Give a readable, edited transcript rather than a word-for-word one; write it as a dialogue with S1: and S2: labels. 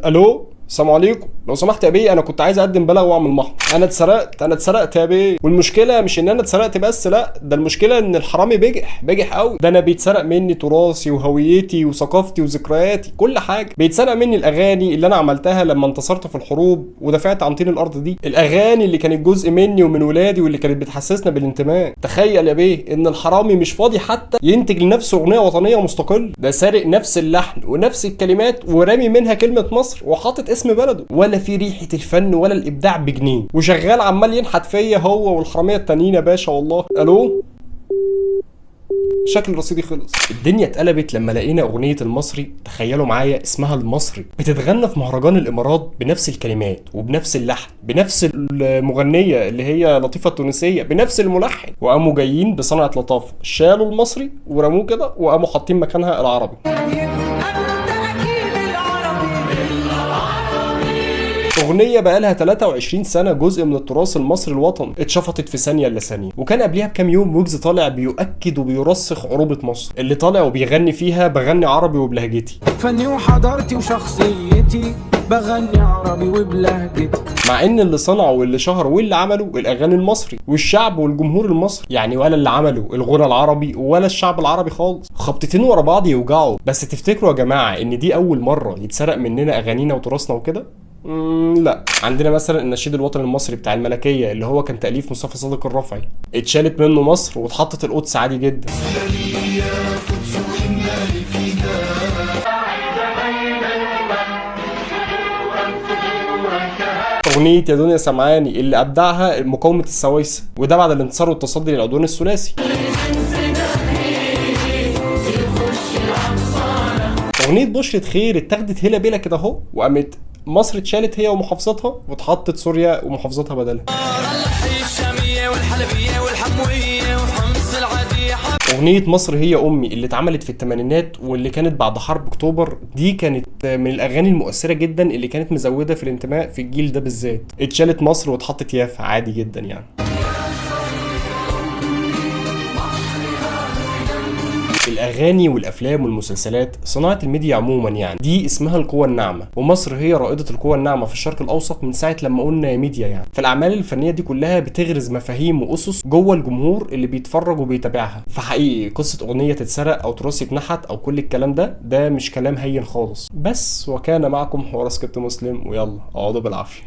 S1: الو، السلام عليكم، لو سمحت يا بيه انا كنت عايز اقدم بلاغ واعمل محضر. انا اتسرقت، انا اتسرقت يا بيه. والمشكلة مش ان انا اتسرقت بس، لا ده المشكلة ان الحرامي بجح بجح قوي. ده انا بيتسرق مني تراثي وهويتي وثقافتي وذكرياتي، كل حاجة بيتسرق مني. الاغاني اللي انا عملتها لما انتصرت في الحروب ودافعت عن طين الارض دي، الاغاني اللي كانت جزء مني ومن ولادي واللي كانت بتحسسنا بالانتماء. تخيل يا بيه ان الحرامي مش فاضي حتى ينتج لنفسه اغنية وطنية مستقلة، ده سارق نفس اللحن ونفس الكلمات ورامي منها كلمة مصر وحاطط اسم بلده، ولا في ريحه الفن ولا الابداع بجنيه، وشغال عمال ينحت فيا هو والحراميه التانيين يا باشا والله. الو، شكل رصيدي خلص. الدنيا اتقلبت لما لقينا اغنية المصري، تخيلوا معايا اسمها المصري، بتتغنى في مهرجان الامارات بنفس الكلمات وبنفس اللحن بنفس المغنية اللي هي لطيفة التونسية بنفس الملحن، وقاموا جايين بصنعه لطافة شالوا المصري ورموه كده وقاموا حاطين مكانها العربي. اغنية بقالها 23 سنة جزء من التراث المصري الوطني اتشفطت في ثانية الا ثانية. وكان قبليها بكام يوم ويجز طالع بيؤكد وبيرسخ عروبة مصر، اللي طالع وبيغني فيها بغني عربي وبلهجتي،
S2: فني وحضارتي وشخصيتي، بغني عربي وبلهجتي.
S1: مع ان اللي صنعه واللي شهر واللي عمله الاغاني المصري والشعب والجمهور المصري، يعني ولا اللي عمله الغنى العربي ولا الشعب العربي خالص. خبطتين ورا بعض يوجعوا. بس تفتكروا يا جماعة ان دي اول مرة يتسرق مننا اغانينا وتراثنا وكده؟ لا، عندنا مثلا النشيد الوطني المصري بتاع الملكية اللي هو كان تاليف مصطفى صادق الرفعي، اتشالت منه مصر واتحطت القدس عادي جدا. اغنية يا دنيا سمعاني اللي ابدعها مقاومة السويسه، وده بعد الانتصار والتصدي للعدوان الثلاثي. اغنية بشرة خير اتاخدت هيلا بيلا كده اهو، وقامت مصر اتشالت هي ومحافظتها واتحطت سوريا ومحافظتها بدلها. اغنية مصر هي امي اللي اتعملت في الثمانينات واللي كانت بعد حرب اكتوبر، دي كانت من الاغاني المؤثرة جدا اللي كانت مزوده في الانتماء في الجيل ده بالذات. اتشالت مصر واتحطت يافا عادي جدا يعني. الاغاني والافلام والمسلسلات، صناعة الميديا عموما يعني، دي اسمها القوة الناعمة، ومصر هي رائدة القوة الناعمة في الشرق الاوسط من ساعة لما قلنا يا ميديا يعني. فالاعمال الفنية دي كلها بتغرز مفاهيم واسس جوه الجمهور اللي بيتفرج وبيتابعها. فحقيقي قصة اغنية تتسرق او تراث يتنحت او كل الكلام ده، ده مش كلام هين خالص. بس وكان معكم حوار سكريبت مسلم، ويلا اقعدوا بالعافية.